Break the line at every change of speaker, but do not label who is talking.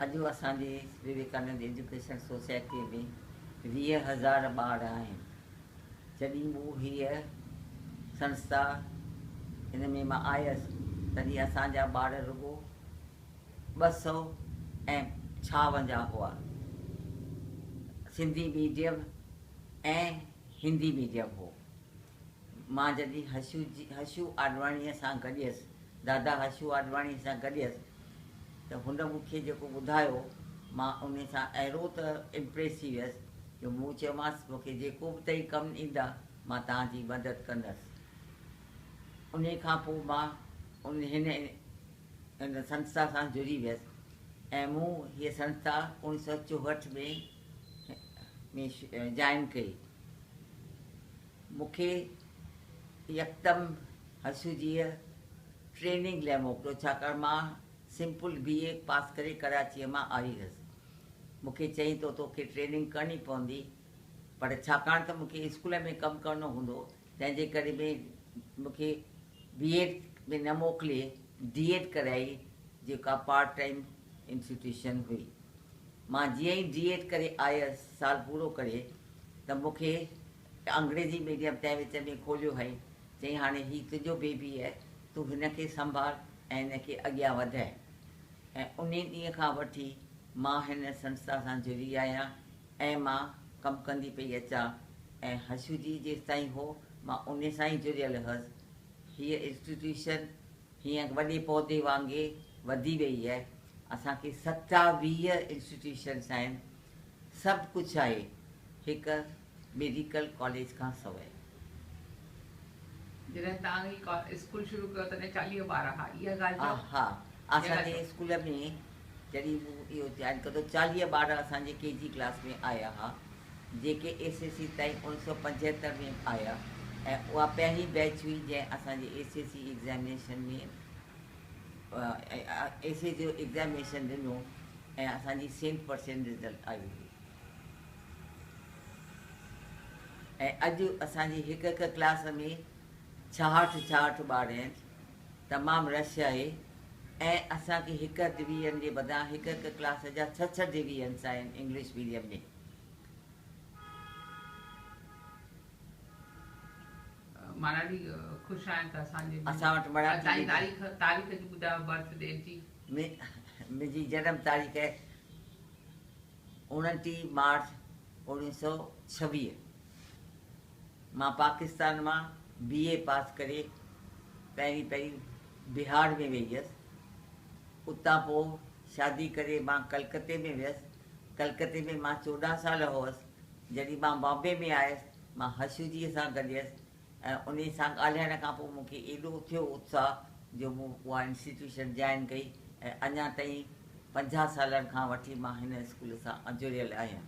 اڄ اسان جي وويڪانند ايجوڪيشن سوسائٽيء ۾ 20,000 ٻار آهن. جڏهن مون هيء سنسٿا هن ۾ مان آيس، تڏهن اسان جا ٻار رڳو 256 هئا. سنڌي ميڊيم ۽ هندي ميڊيم هو. مان جڏهن حشو جي حشو آڏواڻيء سان گڏيس، دادا حشو آڏواڻيء سان گڏيس ته هن مون کي جيڪو ٻڌايو، مان انهي سان اهڙو ته امپريس ٿي ويس جو مون چيومانس مون کي جيڪو به تئي ڪم ايندا مان توهان جي مدد ڪندس. انهي کان پوء مان هن هن سنسٿا سان جڙي ويس ۽ مون هيء سنسٿا 1964 ۾ ۾ جوائن ڪئي. مون کي يڪدم حشوجيء ٽريننگ لاء موڪليو، ڇاڪاڻ مان سمپل بي اي پاس ڪري ڪراچيء مان آئي هيس. مون کي چيائين ته توکي ٽريننگ ڪرڻي پوندي، پر ڇاڪاڻ ته مون کي اسڪول ۾ ڪم ڪرڻو هوندو هو، تنهن جي ڪري ۾ مون کي بي ايڊ ۾ نه موڪلي ڊي ايڊ ڪرائي، جيڪا پارٽ ٽائيم انسٽيٽيوشن هئي. مان جيئن ئي ڊي ايڊ ڪري آيس، سال پورو ڪري، ته مون کي انگريزي ميڊيم تنهن وچ ۾ کوليو هئائين. چيائين هاڻي هي تنهنجو بيبي آهي، تون هن کي سنڀال ۽ هن کي اڳيان وڌاء. ۽ انهي ڏينهن کان وٺي مان هن سنسٿا سان جڙي آهيان ۽ مان ڪم ڪندي پئي اچان ۽ حشو جي جيستائين هو مان انهي سان ئي جڙيل هئس. هيء انسٽيٽيوشن هينئر وڏي پودي وانگي وڌي ويئي آهي. اسان کي 27 انسٽيٽيوشنس آهن. سڀ ڪجهه آهي هڪ ميڊيڪل ڪاليج کان سواء.
جڏهن توهان هي اسڪول شروع ڪيو تڏهن 40 ٻار ها اها ڳالهه چئو.
ها اسان جي اسڪول ۾ جڏهن مون اهو جوائن ڪيو ته 40 ٻار اسان جي ڪي جي ڪلاس ۾ آيا ها جيڪي ايس ايس سي تائين 1975 ۾ آيا ۽ اها پهرين بيچ هئي جنهن اسان جي S S C examination ۾ S S جو ايگزامينيشن ڏنو ۽ اسان جي سينٽ پرسينٽ رزلٽ آئي هئي. ۽ اڄ اسان جي هڪ هڪ ڪلاس ۾ 66 66 ٻار آهن. تمام رش آهي ۽ اسان کي هڪ ڊويزن جي بدران هڪ هڪ ڪلاس جا ڇهه ڇهه ڊويزنس آهن انگلش ميڊيم ۾.
مان ڏاڍي خوش آهيان ته اسان جي
اسان وٽ مراٺي
تائين تاريخ تاريخ جي ٻڌايو برٿ ڊيٽ جي.
منهنجي جنم تاريخ 29 مارچ 1926 مان پاڪستان مان بي اي پاس ڪري پهرين پهرين بهار ۾ وئي هيس. اتان پوء شادي ڪري مان ڪلڪتي ۾ ويس. ڪلڪتي ۾ مان 14 سال هئس. جڏهن مان بامبي ۾ آيس مان حشوجيء سان گڏيس ۽ انهي سان ڳالهائڻ کان پوء مون کي ايڏو ٿيو اتساهه جو مون اها انسٽيٽيوشن جوائن ڪئي ۽ اڃا تائين 50 سالن کان وٺي مان هن اسڪول سان جڙيل آهيان.